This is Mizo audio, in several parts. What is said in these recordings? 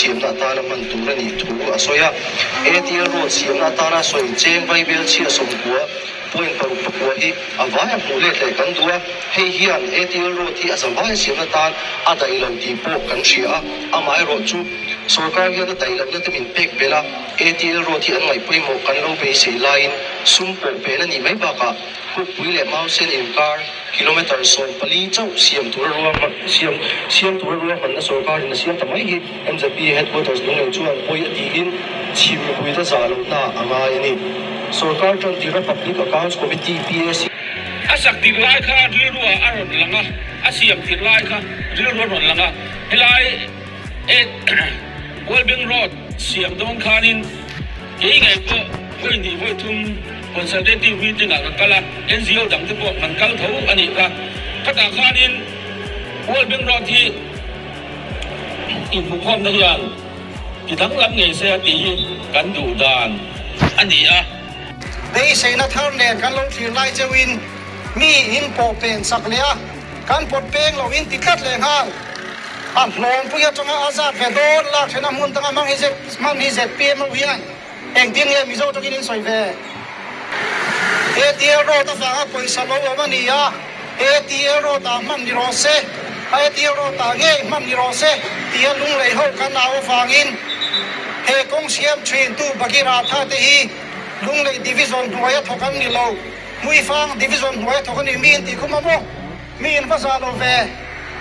siamna atana hman tur a nih thu a sawi a. ATL Road siamna atana sawi cheng vaibel chhia 90 point 6 pakua hi a vaia hmuh let leh kan duh a, hei hian ATL Road hi a zavaia siamna tan a daih lo tih pawh kan hria a, amaherawhchu sorkar hian a daih lohna te min pek belh a, ATL Road hi an ngaih pawimawh kan lo beisei laiin sum pawh pen a nih mai bakah Pukpui leh Mausen inkar kilometre 14 chauh siam tura ruahman siam siam tura ruahmanna sorkarin a siam ta mai hi MZP headquarters Lunglei chuan pawi a tiin chhim mipuite zah lohna a ngai a ni. Sorkar tantirna Public Accounts Committee, PAC, A sak tirh lai kha rilru ah a rawn lang a, a siam tirh lai kha rilru a rawn lang a, helai World Bank Road siam dawn khanin kei ngei pawh vawi hnih vawi thum consultative meeting ah ka kal a, NGO dang te pawh kan kal tho a nih kha. Khatah khanin World Bank Road hi inhmuhkhawmna hian ti danglam ngei se a tih hi kan duh dan a ni a. Beiseina thar nen kan lo thlir lai cheuhin mi in pawh pen sak leh a, kan pawt peng lo in ti tlat leh nghal. A hlawmpui atanga a zat ve dawn lak thena hmun tanga hmang hi hman hi zpm ho hian engtin nge Mizo takin in sawi ve? ATL Road avanga pawisa lo awm a ni a, ATL Road ah hman ni rawh se, ATL Road ah ngei hman ni rawh se tia lunglei ho kan au avangin he kawng siam thin tu Bhagiratha te hi Lunglei Division hnuaia thawk an ni lo, Hmuifang Division hnuaia thawk a ni mi in tih khum a maw? Mi in va zah lo ve.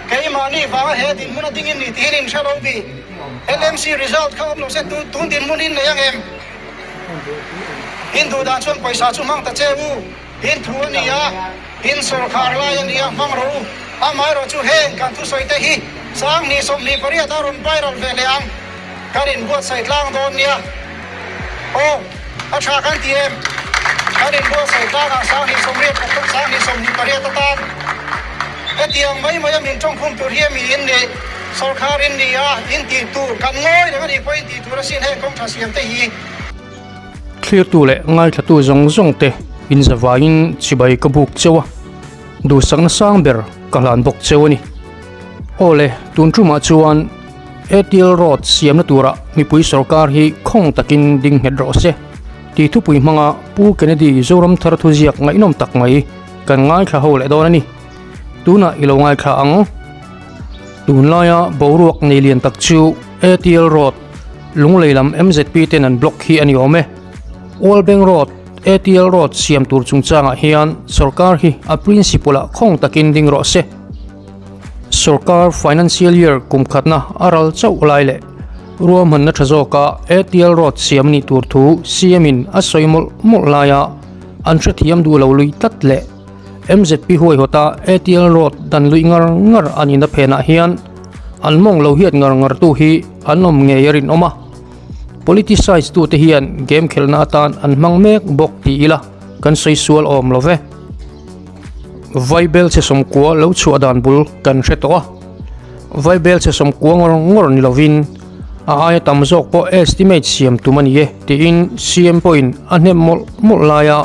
Keimahni vanga he dinhmun a ding in ni tihin in hre lo bi. LMC result kha awm lo se tun dinhmun in nei ang em? In duh dan chuan pawisa chu hmang ta che u. In thu a ni a, in sawrkhar lai a ni a, hmang rawh u. Amaherawhchu heng kan thusawi te hi 2028 a rawn viral ve leh ang. Kan inbuatsaih tlang dawn nia. Aw, a tha kan ti em? Kan inbuatsaih tlangah 2080 October 2028 atan hetiang mai maia min tawngkhum tur hi a mi in nih? Sawrkhar in ni a, in tih tur kan ngawi reng a nih pawhin tih tur asin heng kawng tha siam te hi. Thlirtu leh ngaithlatu zawng zawng te inzavaiin chibai ka buk cheu a, duhsakna sang ber ka hlan bawk cheu a ni. Aw le, tun tumah chuan ATL Road siamna tura mipui sorkar hi khawng takin ding nghet rawh se tih thupui hmanga Pu Kennedy Zoramthar thuziak ngaihnawm tak mai kan ngaithla ho leh dawn a ni. Tunah i lo ngaithla ang. Tunlaia boruak nei lian tak chu ATL Road, Lunglei lam MZP ten an block hi a ni awm e. World Bank Road, ATL Road siam tur chungchangah hian sorkar hi a principle ah khawng takin ding rawh se. Sorkar financial year kum khatna a ral chauh lai leh ruahmanna tha zawka ATL Road siam nih tur thu CM in a sawi mawlh mawlh laia an hrethiam duh lo lui tlat leh MZP huaihawta ATL Road dan luih ngar ngar a nihna phenah hian an mawng lo hiat ngar ngar tu hi an awm ngei a rinawm a. Politicize tute hian game khelhna atan an hmang mek bawk ti ila kan sawi sual awm lo ve. Vaibel chhe 90 lo chhuah dan bul kan hre tawh a, Vaibel chhe 90 ngawr ngawr ni lovin a aia tam zawk pawh estimate siam tum a ni e tiin CM pawhin a hnem mawlh mawlh laia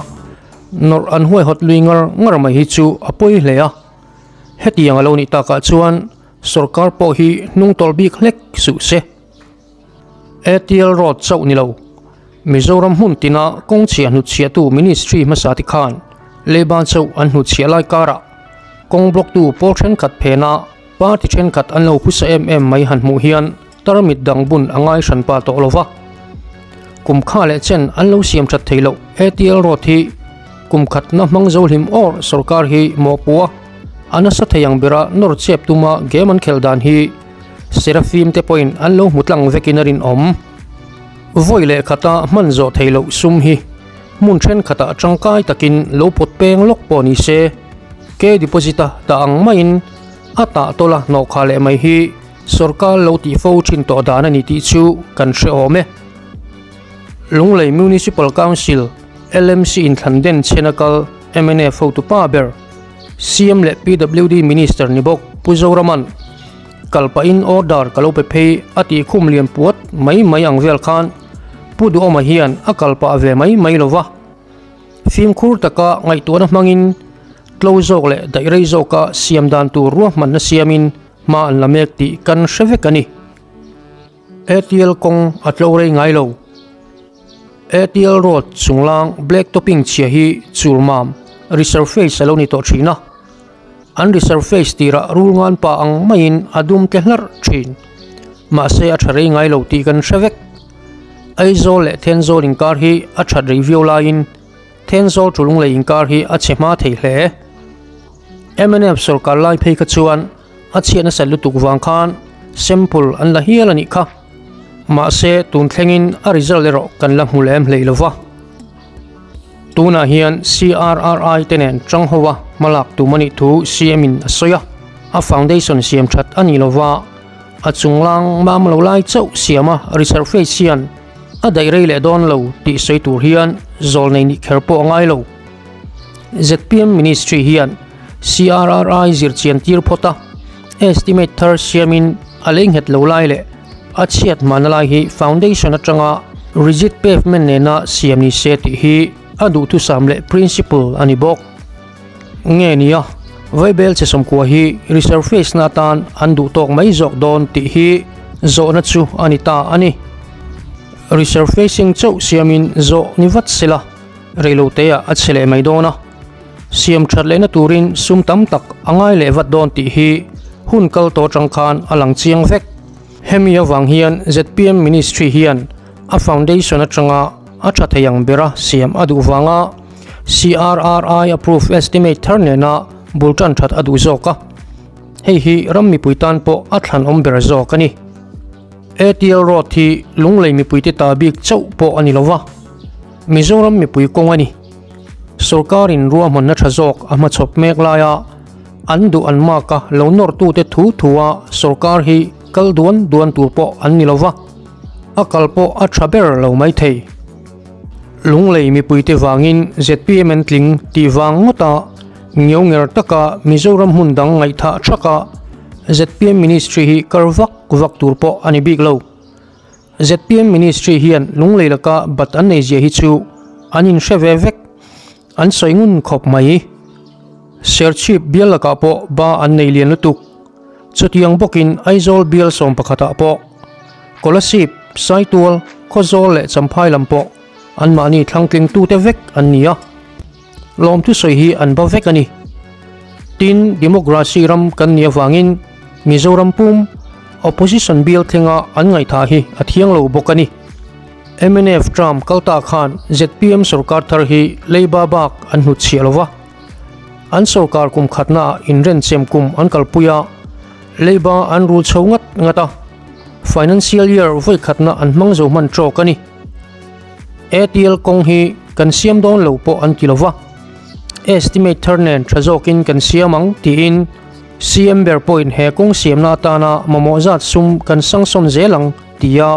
nawrh an huaihawt lui ngar ngar mai hi chu a pawi hle a. Hetiang a lo nih takah chuan sorkar pawh hi hnung tawlh bik hlek suh se. ATL Road chauh ni lo, Mizoram hmun tina kawng chhia hnutchhiahtu Ministry hmasa te khan leiba chauh an hnutchhiah lai karah kawng block tu pawl thenkhat phena party thenkhat an lo phusa em em mai han hmuh hian tarmit dang bun a ngai hran pa tawh lova. Kum kha leh chen an lo siam that thei loh ATL Road hi kum khatna hmang zo hlim awr sorkar hi mawhpua a nasa thei ang bera nawr chep tuma game an khelh dan hi Seraphim te pawhin an lo hmu tlang vekin a rinawm. Vawi leh khata hman zawh thei loh sum hi hmun thenkhatah tangkai takin lo pawt peng lawk pawh ni se, ke deposit-a dah ang maiin a tah tawla hnawhkhah leh mai hi sorkar lo tih fo thin tawh dan a ni tih chu kan hre awm e. Lunglei Municipal Council, LMC, inthlan den chhena kal mnf hotu pa ber, CM leh PWD Minister ni bawk Pu Zoraman, Kal pahin order ka lo pe phei a tih khum lian puat mai mai ang vel khan Pu Duhawma hian a kal pah ve mai mai lo va. Fimkhur taka ngaihtuahna hmangin tlo zawk leh daih rei zawka siam dan tur ruahmanna siamin hma an la mek tih kan hre vek a ni. ATL kawng a tlo rei ngai lo. ATL road chunglang black topping chhia hi chulmam resurface a lo ni tawh thin a. An resurface tirah rul ngan pa ang maiin a dum tle hlarh thin. Mahse a tha rei ngai lo tih kan hre vek. Aizawl leh Thenzawl inkar hi a that rei viau laiin Thenzawl Tulunglei inkar hi a chhe hma thei hle. Mnf sawrkar lai phei kha chuan a chhiat nasat lutuk vang khan sample an la hial a nih kha. Mahse tun thlengin a result erawh kan la hmu lem hlei lova. Tunah hian CRRI te nen tang ho a hmalak tum a nih thu CM in a sawi a, a foundation siam that a nih lova a chunglang mam lo lai chauh siam a resurface hian a daih rei leh dawn lo tih sawi tur hian zawl nei nih kher pawh a ngai lo. Zpm Ministry hian CRRI zirchian tir phawt a, estimate thar siamin a lei nghet lo lai leh a chhiat hmana lai hi foundation atanga rigid pavement nena siam ni se tih hi a duhthusam leh principle a ni bawk. Nge nia, Vaibel che sawmkua hi resurface na atan an duh tawk mai zawk dawn tih hi zawhna chu a ni ta a ni. Resurfacing chauh siamin zawh ni vat sela. Reiloteah a chhe leh mai dawn a, siam that lehna turin sum tam tak a ngai leh vat dawn tih hi hun kal tawh atang khan a lang chiang vek. Hemi avang hian zpm Ministry hian a foundation atanga a tha thei ang bera siam a duh vanga CRRI approved estimate thar nena bul tan that a duh zawk a, hei hi ram mipui tan pawh a thlanawm ber zawk a ni. ATL Road hi Lunglei mipuite ta bik chauh pawh a ni lova. Mizoram mipui kawng a ni. Sorkarin ruahmanna tha zawk a hmachhawp mek laia an duh an mark a lo nawrtute thu thua sorkar hi kal duan duan tur pawh an ni lova, a kal pawh a tha ber lo mai thei. Lunglei mipuite vangin zpm an tling tih vang ngawta ngiau nger taka Mizoram hmun dang ngaihthah thaka zpm ministry hi kar vak vak tur pawh a ni bik lo. Zpm Ministry hian Lunglei laka bat an nei zia hi chu an inhre ve vek, an sawi ngun khawp mai. Serchhip bial lakah pawh ba an nei lian lutuk. Chutiang bawkin Aizawl bial 11 ah pawh Kolasib, Saitual, Khawzawl leh Champhai lam pawh anmahni thlangtlingtute vek an ni a. Lawmthu sawi hi an ba vek a ni. Tin, democracy ram kan nih avangin Mizoram pum opposition bial thlenga an ngaihthah hi a thiang lo bawk a ni. Mnf term kalta khan zpm sorkar thar hi leiba bak an hnutchhiah lo va. An sorkar kum khatnaah inrenchem kum an kalpui a, leiba an rul chho ngat ngat a, financial year vawi khatna an hmang zo hman tawk a ni. ATL kawng hi kan siam dawn lo pawh an ti lova, estimate thar nen tha zawkin kan siam ang tiin CM ber pawhin he kawng siamna atana mamawh zat sum kan sangsawn zel ang tia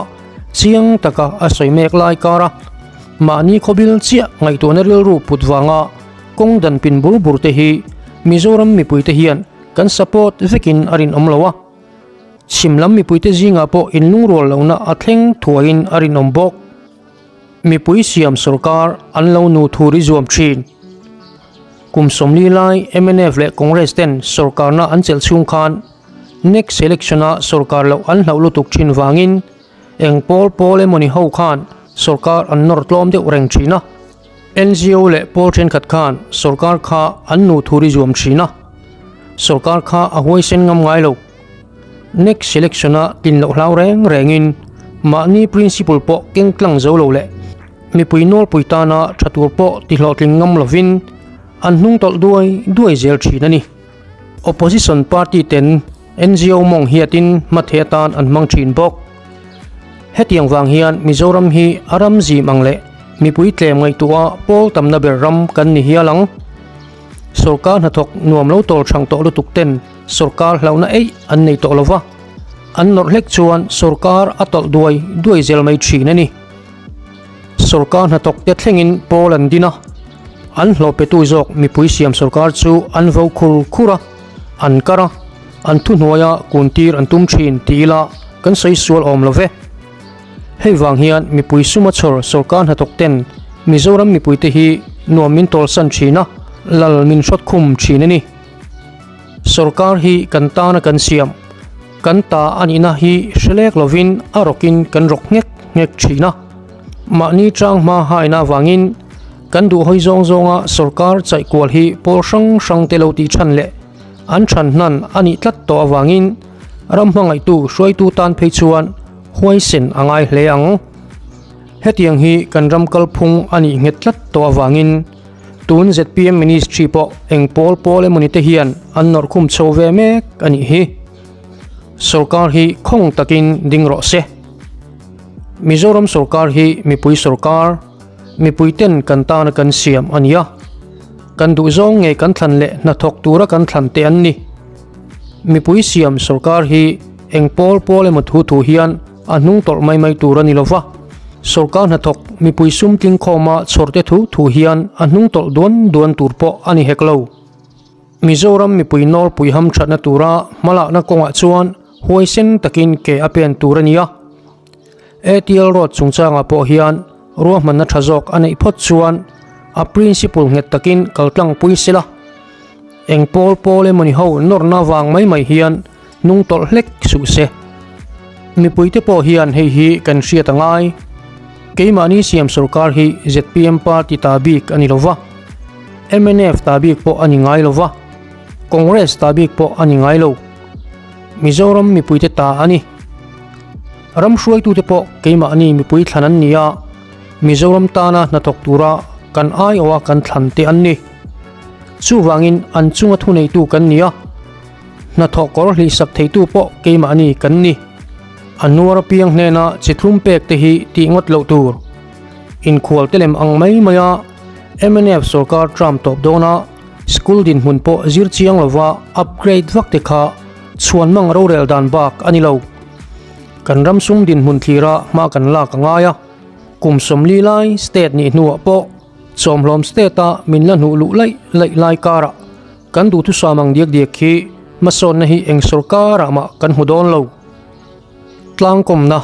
chiang taka a sawi mek lai kara mahni khawbil chiah ngaihtuahna rilru put vanga kawng dan pin bur bur te hi Mizoram mipuite hian kan support vekin a rinawm lo a. Chhim lam mipuite zingah pawh inlungrual lohna a thleng thuaiin a rinawm bawk. Mipui siam sorkar an lo nu thur i zuam thin. Kum 40 lai mnf leh Congress ten sorkarna an chelh chhung khan next election-a sorkar loh an hlauh lutuk thin vangin eng pawl pawl emawni ho khan sorkar an nawr tlawm deuh reng thin a. NGO leh pawl thenkhat khan sorkar kha an nu thur i zuam thin a. Sorkar kha a huaisen ngam ngai lo. Next election-a tlin loh hlau reng rengin mahni principle pawh keng tlang zo lo leh mipui nawlpui tana tha tur pawh ti hlawhtling ngam lovin an hnung tawlh duai duai zel thin a ni. Opposition party ten NGO mawng hiatin hmatheh atan an hmang thin bawk. Hetiang vang hian Mizoram hi a ram zim ang leh mipui tlem ngaihtuah pawl tamna ber ram kan ni hial ang. Sorkar hnathawk nuam lo tawl thang tawh lutuk ten sorkar hlauhna eih an nei tawh lova, an nawrh hlek chuan sorkar a tawlh duai duai zel mai thin a ni. Sorkar hnathawk te thlengin pawl an din a, an hlawh petu zawk mipui siam sorkar chu an vo khur khur a, an kar a, an thuhnuaia kuntir an tum thin ti ila kan sawi sual awm lo ve. Hei vang hian mipui suma chhawr sorkar hnathawk ten Mizoram mipuite hi nuam min tawlsan thin a, lal min hrawt khum thin a ni. Sorkar hi kan tana kan siam. Kan ta a nihna hi hre lek lovin a rawkin kan rawk nghek nghek thin a. Mahni chang hma haina avangin kan duh hawi zawng zawnga sorkar chaihkual hi pawl hrang hrang te lo tih chhan leh an chhan hnan a nih tlat tawh avangin ram hmangaihtu hruaitu tan phei chuan huaisen a ngai hle ang. Hetiang hi kan ram kalphung a nih nghet tlat tawh avangin tun zpm ministry pawh eng pawl pawl emawni te hian an nawrh khum chho ve mek a nih hi. Sorkar hi khawng takin ding rawh se. Mizoram sorkar hi mipui sorkar, mipui ten kan tana kan siam a ni a. Kan duhzawng nge kan thlan leh hnathawk tura kan thlan te an ni. Mipui siam sorkar hi eng pawl pawl emaw thu thu hian a hnung tawlh mai mai tur a ni lova. Sorkar hnathawk mipui sum tling khawma chhawrte thu thu hian a hnung tawlh duan duan tur pawh a ni hek lo. Mizoram mipui nawlpui hamthatna tura hmalakna kawngah chuan huaisen takin ke a pen tur a ni a. ATL Road chungchangah pawh hian ruahmanna tha zawk a neih phawt chuan a principle nghet takin kaltlang pui sela. Eng pawl pawl emawni ho nawrna vang mai mai hian hnung tawlh hlek suh se. Mipuite pawh hian hei hi kan hriat a ngai. Keimahni siam sorkar hi zpm party ta bik a ni lo va, mnf ta bik pawh a ni ngai lo va, Congress ta bik pawh a ni ngai lo. Mizoram mipuite ta a ni. Ram hruaitute pawh keimahni mipui thlan an ni a, Mizoram tana hnathawk tura kan aiawha kan thlan te an ni. Chuvangin an chunga thuneitu kan ni a. Hnathawh kawr hlihsak theitu pawh keimahni kan ni. A nuar apiang hnena chi thlum pek te hi tih ngawt loh tur. Inkhual te lem ang mai maia mnf sorkar tram tawp dawna school dinhmun pawh zir chiang lova upgrade vak te kha chhuanmang rorel dan bak a ni lo. Kan ram sum dinhmun thlira hma kan lak a ngai a, kum 40 lai state nih hnuah pawh chawmhlawm state a min la hnuh luh laih laih lai karah Kan duhthusam ang diak diak khi hmasawnna hi eng sorkarah mah kan hmu dawn lo. Tlangkawmna,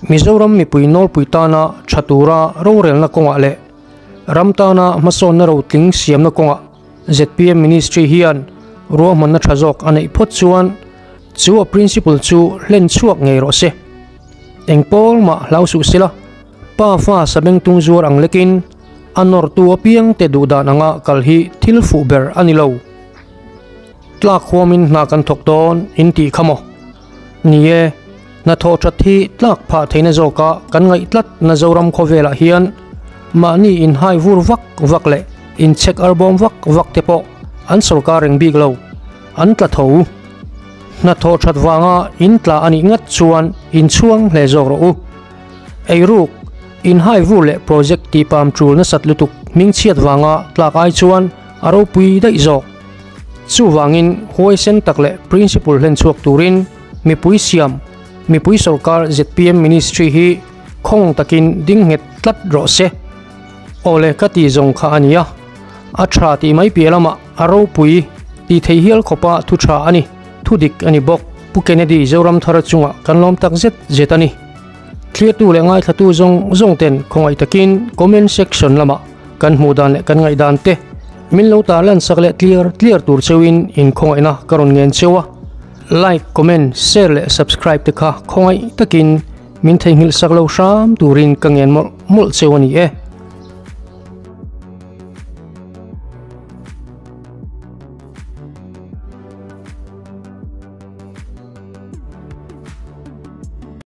Mizoram mipui nawlpui tana tha tura rorelna kawngah leh ram tana hmasawnna rotling siamna kawngah zpm Ministry hian ruahmanna tha zawk a neih phawt chuan chu a principle chu hlen chhuak ngei rawh se. Eng pawl mah hlau suh sela, pa fa sabengtung zuar ang lekin, A nawrtu apiangte duh dan anga kal hi thil fuh ber a ni lo. Tlak huamin hna kan thawk dawn in tih kha maw? Ni e, hnathawh that hi tlak phah theihna zawka kan ngaih tlat na Zoram khawvelah hian mahni inhai vur vak vak leh inchhek arbawm vak vak te pawh an sawrkar reng bik lo, an tla tho. Hnathawh that vanga in tla a nih ngat chuan inchhuang hle zawk rawh u. Eiruk, inhai vur leh project tih pam tul nasat lutuk hmingchhiat vanga tlak ai chuan a ropui daih zawk. Chuvangin huaisen tak leh principle hlen chhuak turin mipui siam, mipui sorkar zpm ministry hi khawng takin ding nghet tlat rawh se. Awle ka tih zawng kha a nia. A tha tih mai piah lamah a ropui tih thei hial khawpa thu tha a ni, thu dik a ni bawk. Pu Kennedy Zoramthara chungah kan lawm tak zet zet a ni. Thliatu leh ngaithlatu zawng zawng ten khawngaih takin comment section lamah kan hmuh dan leh kan ngaih dan te min lo tar lan sak leh tliar tliar tur cheuhin in khawngaihna ka rawn ngen cheu a. Like, comment, share leh subscribe te kha khawngaih takin min theihnghilh sak lo hram turin ka ngen mawlh mawlh cheu a ni e.